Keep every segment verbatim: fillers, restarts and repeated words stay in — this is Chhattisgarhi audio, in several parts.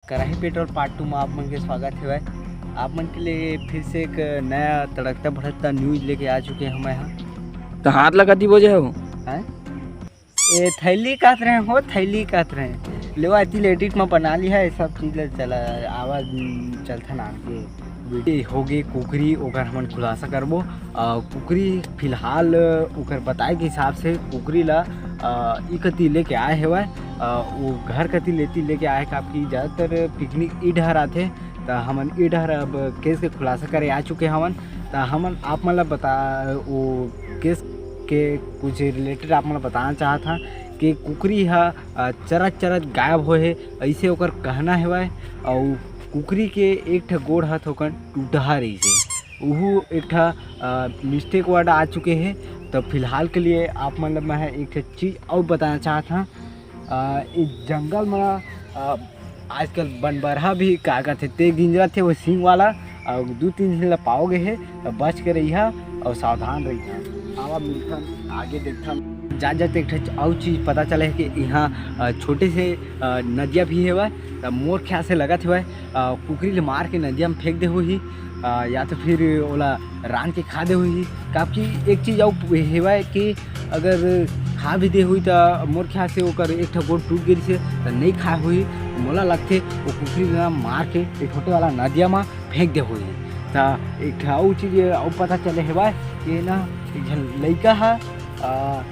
कराही पेट्रोल पार्ट टू में आप मन के स्वागत हेवय। आप मन के लिए फिर से एक नया तड़कता भड़कता न्यूज लेके आ चुके हैं मैं यहाँ। तो हाथ लगा दी बोझे हो। हैं? ए, थैली काट रहे हो, थैली काट रहे हैं। लेवा इतनी एडिट में बना लिया है सब चीज ले। चला आवाज, हम्म, चलता ना आगे। वीडियो हो गई कुकरी, ओकर हमन खुलासा करबो। आ, कुकरी फिलहाल ओकर बताए के हिसाब से कुकरी ला, आ, ई कती लेके आए हेवय। आ, वो घर कती लेती लेके आए, काबर कि ज़्यादातर पिकनिक ई डहर आथे। त हमन ई डहर अब केस के खुलासा करे आ चुके हवन। त हमन आप मन ला बता, वो केस के कुछ रिलेटेड आप मन ला बताना चाहत हन कि कुकरी ह, अ, चरत चरत गायब होए हे, अइसे ओकर कहना हेवय। अउ कुकरी के एक ठा गोड़ ह थोकन टूटहा रहिस हे, उहू एक ठा, अ, मिस्टेक वर्ड आ चुके हे। तो फिलहाल के लिए आप मन ला मैं एक ठा चीज अउ बताना चाहत हन। अ, इस जंगल में, अ, आजकल बनबरहा भी का कथे, ते गिंजरत हे वो सींग वाला, अउ दू तीन झन ला पाओ गे हे, त बच के रहिहा अउ सावधान रहिहा। आवा मिलथन, आगे देखथन। जात जात एक ठो अउ चीज पता चले हे कि इहाँ, अ, छोटे से, अ, नदिया भी हेवय, त मोर ख्याल से लगत हेवय, अ, कुकरी ले मार के नदिया में फेंक दे होही, अ, या तो फिर ओला रांध के खा दे होही। काबर कि एक चीज अउ हेवय कि अगर खा भी दे होही, त मोर ख्याल से ओकर एक ठो गोड़ टूट गे रहिसे, त नइ खाए होही। मोला लगथे, वो कुकरी ला मार के एक छोटे वाला नदिया म फेंक दे होही। त एक ठो अउ चीज अउ पता चले हेवय कि ना, एक झन लइका ह, अ,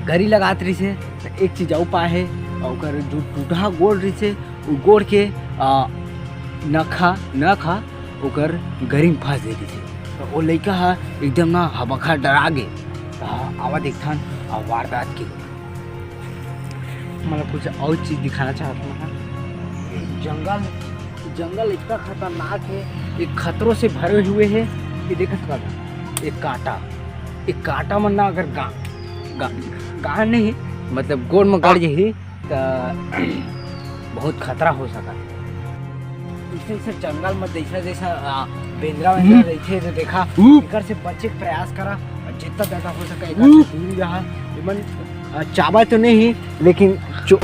गरी लगात रहिसे, त एक चीज अउ पाए हे, ओकर जो टूटहा गोड़ रहिसे, वो गोड़ के, अ, नखा, नखा ओकर गरी म फंस दे रहिसे। त वो लइका ह एकदम ना हबक्का डरा गे। त आवा देखथन, अ, वारदात के। मतलब कुछ अउ चीज दिखाना चाहत हूँ मैं। जंगल, जंगल इतना खतरनाक हे, ये खतरों से भरे हुए हे। ये देखत का, एक कांटा, एक कांटा मन ना अगर गा, गा, गा नहीं, मतलब गोड़ में गड़ जही, त बहुत खतरा हो सकत हे। इसे, इसे जंगल में जैसा, जैसा, आ, बेंदरा वेंदरा रहिथे, तो देखा, एकर से बचे के प्रयास करा, और जितना ज्यादा हो सके, एकर से दूरी रहा। एमन, आ, चाबा तो नहीं, लेकिन चो-,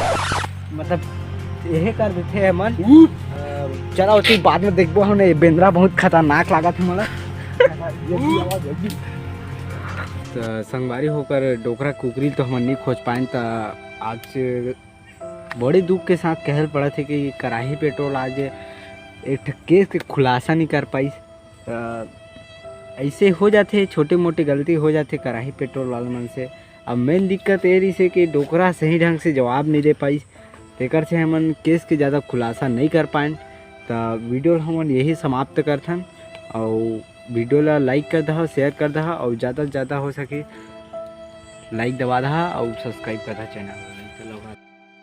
मतलब, यही कर देथे एमन। आ, चला, ओती बाद में देखबो हमन। ये बेंदरा बहुत खतरनाक लागत हे मोला। त संगवारी हो, ओकर डोकरा कुकरी तो हमन नहीं खोज पाएन, त आज बड़े दुख के साथ कहल पड़त हे कि कराही पेट्रोल आज एक ठो केस के खुलासा नहीं कर पाइस। अ, ऐसे हो जाथे, छोटे मोटे गलती हो जाथे कराही पेट्रोल वाला मन से। अब मेन दिक्कत ये रहिसे कि डोकरा सही ढंग से जवाब नहीं दे पाइस, तेकर से हमन केस के ज़्यादा खुलासा नहीं कर पाएन। त वीडियो ल हमन यही समाप्त करथन, अउ वीडियो ला लाइक कर दहा, शेयर कर दहा, अउ ज़्यादा से ज़्यादा हो सके लाइक दबा दहा, अउ सब्सक्राइब कर दहा चैनल।